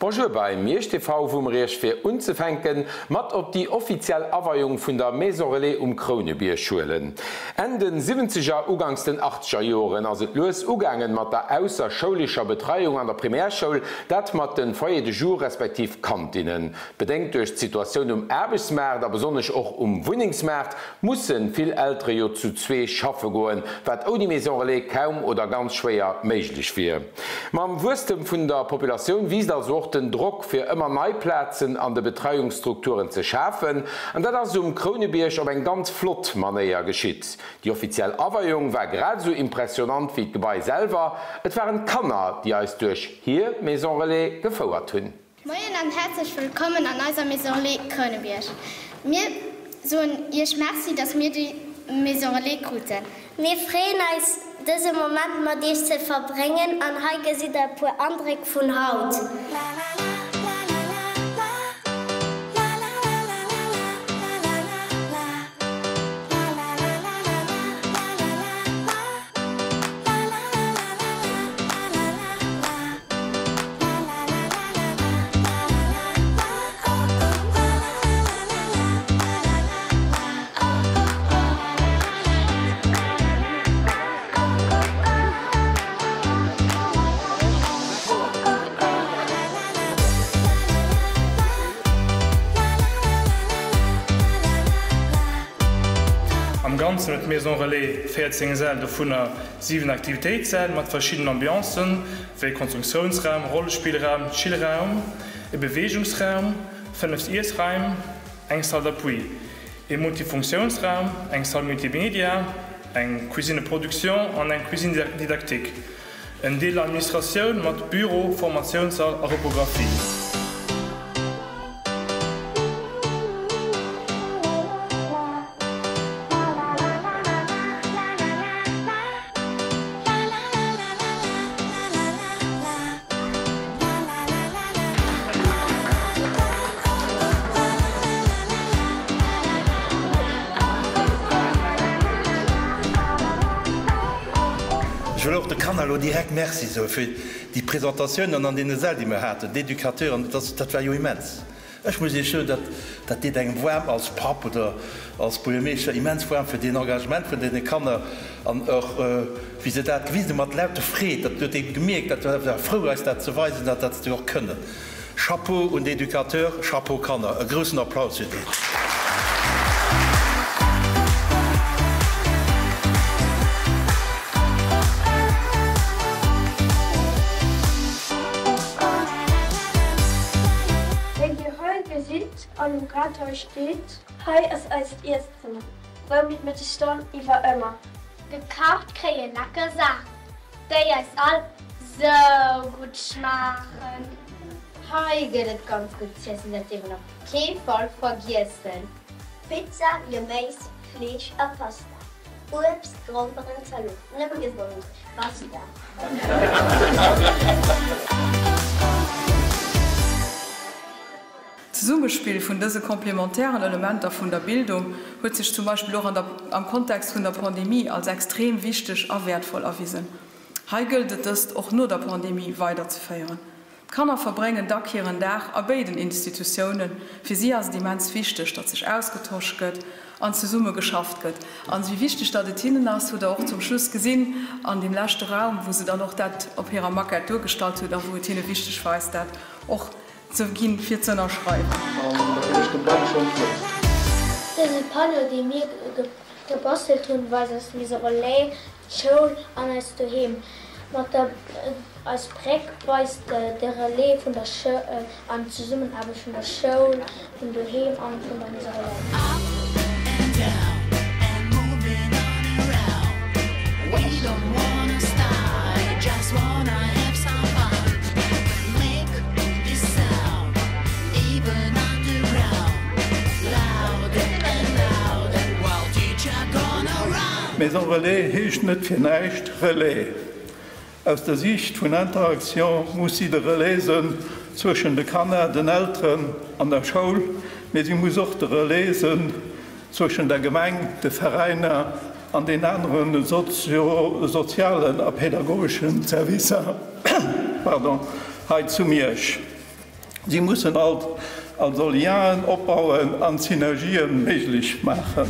Bonjour bei Miersch TV, wou mer Iech fir unzefänken mat op déi offiziell Aweiung vun der Maison Relais um Krounebierg huelen. Enn den siwwenzeger, uganks den achtzeger Joren ass et lues ugaangen mat der ausserschoulescher Betreiung an der Primärschoul, dat mat den Foyers de jour respektiv Kantinnen. Bedéngt duerch d'Situatioun um Aarbechtsmaart a besonnesch och um Wunnengsmaart mussen vill Eltere jo zu zwee schaffe goen, wat ouni Maison Relais kaum oder ganz schwéier méiglech wier. Mam Wuesstem vun der Populatioun wiisst also och den Drock fir ëmmer nei Plazen an de Betreiungsstrukturen ze schafen. An dat ass um Krounebierg op eng ganz flott Manéier geschitt. Déi offiziell Aweiung war grad esou impressionant wéi d'Gebai selwer. Et waren d'Kanner, déi eis duerch hir Maison Relais gefouert hunn. Moien an häerzlech wëllkommen an eiser Maison Relais Krounebierg. Mir soen Iech Merci, dass mir déi Maison Relais kruten. Mir freeën eis dëse Moment mat Iech ze verbréngen an hei gesitt der e puer Andréck vun haut. Am Ganzen huet d'Maison Relais 14 Säll, dovunner 7 Aktivitéitssäll mat verschiddenen Ambiancen, wéi Konstruktiounsraum, Rollespillraum, Chillraum, e Beweegungsraum, 5 Iessraim, eng Salle d'appui, e Multifunktiounsraum, eng Salle multimédia, eng Cuisine de production an eng Cuisine didactique, en Deel Administratioun mat Büro, Formatiounssall a Reprographie. Ech wëll och de Kanner elo direkt Merci soe fir déi Presentatiounen an deene Säll, déi mer haten, d'Educateuren, dat war jo immens. Ech muss Iech soen, dat, dat deet engem waarm als Papp oder als Buergermeeschter, immens waarm fir deen Engagement vun deene Kanner an och wéi se dat gewisen hunn, mat lauter Freed. Dat huet ee gemierkt, dat war frou eis dat ze weisen, dat dat se och kënnen. Chapeau un d'Educateur, Chapeau Kanner, e groussen Applaus fir déi. Wéi dir hei gesitt an um Rad hei steet. Hei ass eist Iesszëmmer, wou mir d'Mëttesstonn iwwer ëmmer. Gekacht kréie lecker Saachen, déi eis all sou gutt schmaachen. Hei gëtt et ganz gutt z'iessen, dat dierf een op kee Fall vergiessen. Pizza, Geméis, Fleesch a Pasta, Uebst, Gromperen, Zalot, nëmme gesond, basta. D'Zesummespill vun dëse complémentairen Elementer vun der Bildung huet sech zum Beispill och an der am Kontext vun der Pandemie als extrem wichteg a wäertvoll erwisen. Hei gëllt et dëst och no der Pandemie weiderzeféieren. D'Kanner verbréngen dack hiren Dag a béiden Institutiounen. Fir si ass et immens wichteg, datt sech ausgetosch gëtt an zesumme geschafft gëtt. An wéi wichteg datt et hinnen ass, hutt der och zum Schluss gesinn an deem leschte Raum, wou se dann och dat op hirer Maquette duergestallt hutt a wou et hinne wichteg war, eis dat och ze ginn, fir ze ënnerschreiwen. An da ginn ech dem Ben schonn d'Wuert. Dëse Panneau, dee mir gebastelt hunn, weist eis Maison Relais, d'Schoul an eist Doheem. Mat der eis Bréck weist de Relais vun der Schoul an d'Zesummenaarbecht vun der Schoul, vum Doheem an vun der Maison Relais. Maison Relais heescht net fir näischt Relais. Aus der Siicht vun Interaction muss si de Relais sënn zwëschen de Kanner, den Elteren an der Schoul, mee si muss och de Relais sënn zwëschen der Gemeng, de Veräiner an den anere sozialen a pädagogeschen Servicer hei zu Miersch. Si mussen alt also Lienen opbauen an Synergien méiglech maachen.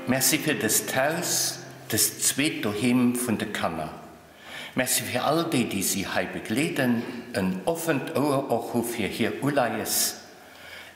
Merci fir dëst Haus, dëst zweet Doheem vun de Kanner. Merci fir all déi, déi si hei begleeden, en offent Ouer och hu fir hir Uleies.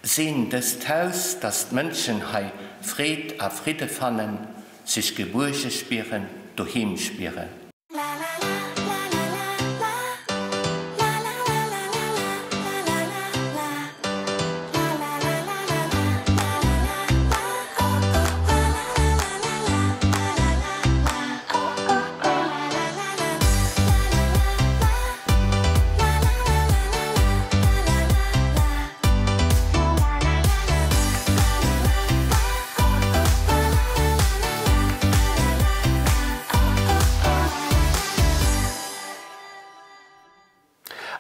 Seen dëst Haus, dass d'Mënschen hei Freed a Fridde fannen, sech gebuerge spieren, doheem spieren.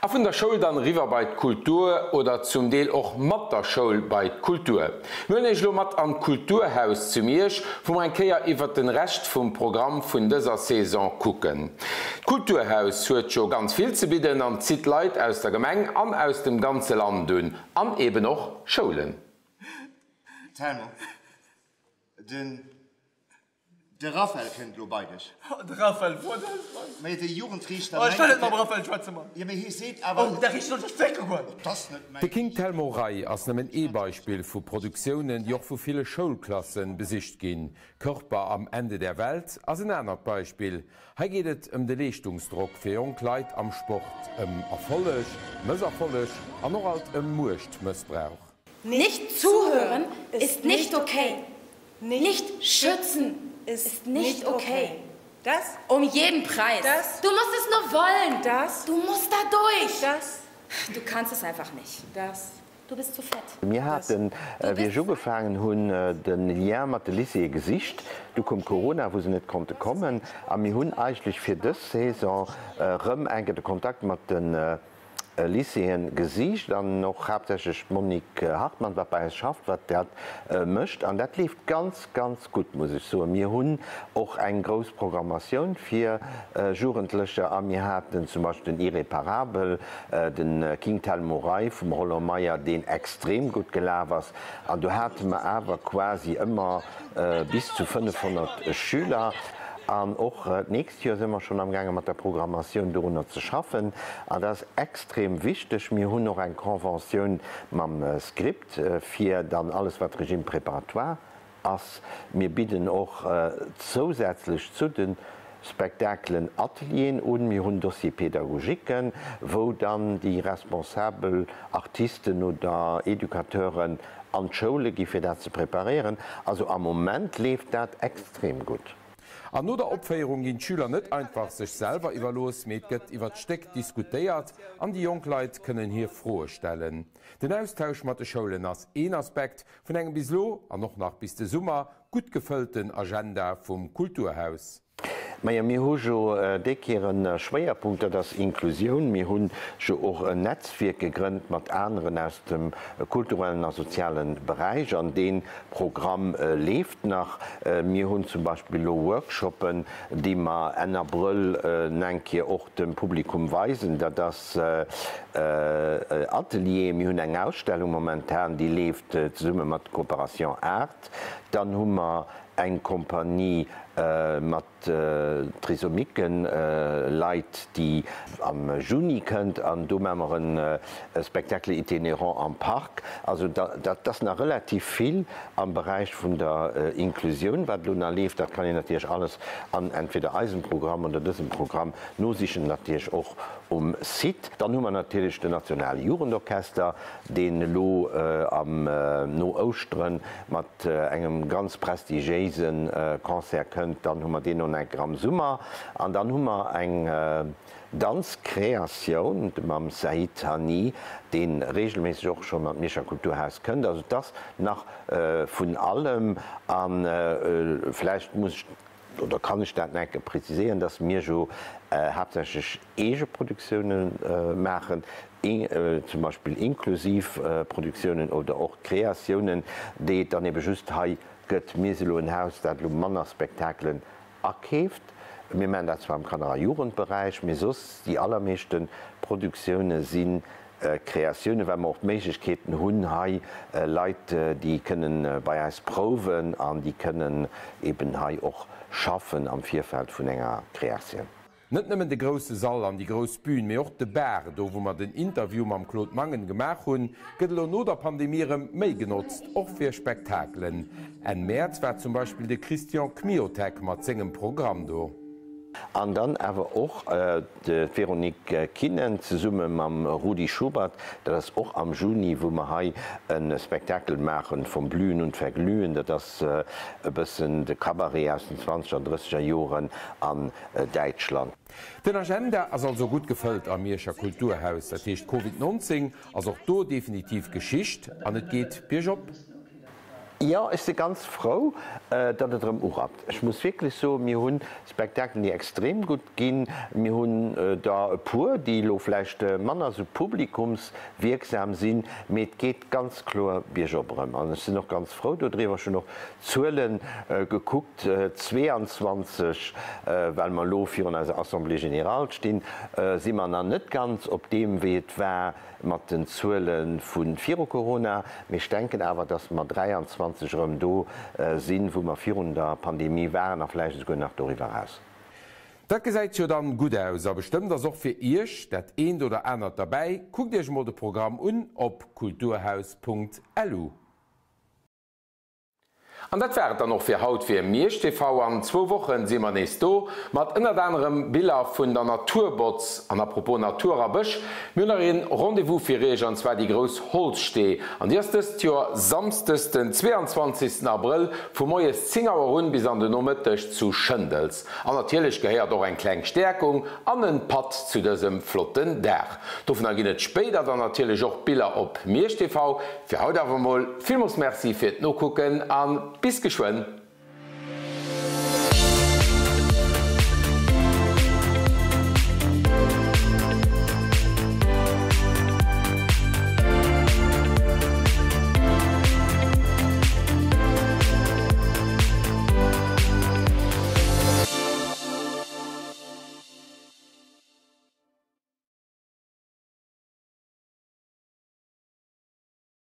A vun der Schoul dann eriwwer bei d'Kultur, oder zum Deel och mat der Schoul bei d'Kultur. Mir huelen Iech elo mat an d'Kulturhaus zu Miersch, wou mer eng Kéier iwwert den Rescht vum Programm vun dëser Saison kucken. D'Kulturhaus huet jo ganz vill ze bidden an zitt Leit aus der Gemeng an aus dem ganze Land un, an eben och Schoulen. Telmo, den de Raphael kënnt elo bei dech. De Raphael, what ass Mann? Mee de Jugendriichter Oh, ech well net mam Raphael schwätzen, Mann. Jo, mee hie seet awer. Oh, der Riichter soll sech zécke goen. Et ass net mäin. De King Telmo Ray ass nëmmen ee Beispill vu Produktiounen, déi och vu ville Schoulklassen besicht ginn. Körper am Ende der Welt ass en anert Beispill. Hei geet et ëm de Leeschtungsdrock fir jonk Leit am Sport, ëm Erfolleg, Mësserfolleg an och alt ëm Muechtmëssbrauch. Nicht zuhören ist nicht okay. Nicht schützen ist nicht okay. Das. Um jeden Preis. Das. Du musst es nur wollen. Das. Du musst da durch. Das. Du kannst es einfach nicht. Das. Du bist zu fett. Mir haten, wéi ech ugefaangen hunn, de Lien mat de Lycéeë gesicht. Du koum Corona, wou se net konnte kommen. A mir hunn eigentlech fir dës Saison erëm enke de Kontakt mat de Lycéeë gesicht an och haaptsächlech d'Monique Hartmann, wat bei eis schafft, wat dat mécht. An dat leeft ganz, ganz gutt, muss ech soen. Mir hunn och eng grouss Programmatioun fir Jugendlecher a mir haten zum Beispill den Irreparabel, Den King Tell Moray vum Roland Meyer, deen extrem gutt gelaf ass. An do hate mer awer quasi ëmmer bis zu 500 Schüler. An och d'nächst Joer si mer schonn amgaange mat der Programmatioun dorunner ze schaffen. An dat ass extrem wichteg. Mir hunn och eng Conventioun mam Script, fir dann alles wat Régime préparatoire Ass. Mir bidden och zousätzlech zu de Spektakelen Atelieren un. Mir hunn Dossiers pédagogiquen, wou dann déi responsabel Artisten oder Educateuren an d'Schoule gi fir dat ze preparéieren. Also am Moment leeft dat extrem gutt. An no der Opféierung ginn d'Schüler net einfach sech selwer iwwerlooss, mee et gëtt iwwer d'Stéck diskutéiert an déi jonk Leit kënnen hir Froe stellen. Den Austausch mat de Schoulen ass een Aspekt vun engem bis elo, an och nach bis de Summer, gutt gefëllten Agenda vum Kulturhaus. Majo, mir hu jo déi Kéier e Schwéierpunkt, dat ass Inklusioun. Mir hu jo och en Netzwierk gegrënnt mat aneren aus dem kulturellen a soziale Beräich an dee Programm leeft nach. Mir hunn zum Beispill elo Workshoppen, déi mer Enn Abrëll eng Kéier och dem Publikum weisen. Dat ass Atelier. Mir hunn eng Ausstellung momentan, déi leeft zesumme mat Coopération Art. Dann hu mer eng Compagnie mat trisomiquen Leit, déi am Juni kënnt. An do maache mer e Spectacle itinérant am Park. Also dat ass nach relativ vill am Beräich vun der Inklusioun, wat elo nach leeft. Dat kann een natierlech alles an entweder eisem Programm oder dësem Programm nosichen, natierlech och um Site. Dann hu mer natierlech den Nationale Jugendorchester, deen elo am no Ouschteren mat engem ganz prestigiéise Concert kënnt. Dann hu mer deen och enker am Summer. An dann hu mer eng Danzkreatioun mam Said Hani, dee reegelméisseg och schonn an d'Mierscher Kulturhaus kënnt. Also et ass nach vun allem. A vläicht muss ech oder kann ech dat nach eng Kéier preziséieren, dass mir jo haaptsächlech eege Produktioune maachen, zum Beispill inklusiv Produktiounen oder och Kreatiounen, déi et dann ebe just hei gëtt. gëtt. Mir si elo en Haus, dat elo manner Spektakelen akeeft. Mir maachen dat zwar am Kanner a Jugendberäich, mee soss déi allermeeschte Produktioune si Kreatiounen, well mer och d'Méiglechkeeten hunn hei Leit, déi kënnen bei eis prouwen an déi kënnen eben hei och schaffen am Virfeld vun enger Kreatioun. Net nëmmen de grousse Sall an déi grouss Bühn, mee och de Bar, do wou mer den Interview mam Claude Mangen gemaach hunn, gëtt elo no der Pandemie erëm méi genotzt, och fir Spektakelen. Enn Mäerz war zum Beispill de Christian Kmiotek mat sengem Programm do. An dann awer och d'Véronique Kinnen zesumme mam Rudi Schubert, dat ass och am Juni, wou mer hei e Spektakel maachen, Vom Blühen und Verglühen, dat ass e bëssen de Cabaret aus den zwanzeger, drësseger Joren an Däitschland. Den Agenda ass also gutt gefëllt am Mierscher Kulturhaus. Dat heescht Covid 19 ass och do definitiv Geschicht an et geet biergop. Jo, ech si ganz frou, datt et erëm urappt. Ech muss wierklech soen, mir hu Spektakelen, déi extrem gutt ginn. Mir hunn der e puer, déi elo vläicht manner esou publikumswierksam sinn, mee et geet ganz kloer biergop erëm. An ech sinn och ganz frou dodriwwer. Ech hunn och d'Zuele gekuckt, 22, well mer elo virun eiser Assemblée générale stinn, si mer nach net ganz op deem, wéi et war mat den Zuele vu viru Corona, mee ech denken awer, datt mer 23 erëm do sinn, wou mer virun der Pandemie waren a vläicht esouguer nach doriwwer eraus. Dat gesäit jo dann gutt aus a bestëmmt ass och fir Iech dat eent oder anert derbäi. Kuckt Iech emol de Programm un op kulturhaus.lu. An dat war et dann och fir haut fir Miersch TV. An zwou Wochen si mer nees do mat ënnert anerem Biller vun der Naturbotz. An apropos Natur a Bësch, mir hunn nach een Rendez-vous fir iech an zwar déi grouss Holzstee. An déi ass dëst Joer Samsdes den 22 Abrëll vu moies 10 Auer un bis an den Nomëtteg zu Schëndels. An natierlech gehéiert och eng kleng Stäerkung an en Patt zu dësem flotten Dag. Dovunner ginn et spéider dann natierlech och Biller op Miersch TV. Fir haut awer mol villmols Merci fir d'Nokucken an bis geschwënn.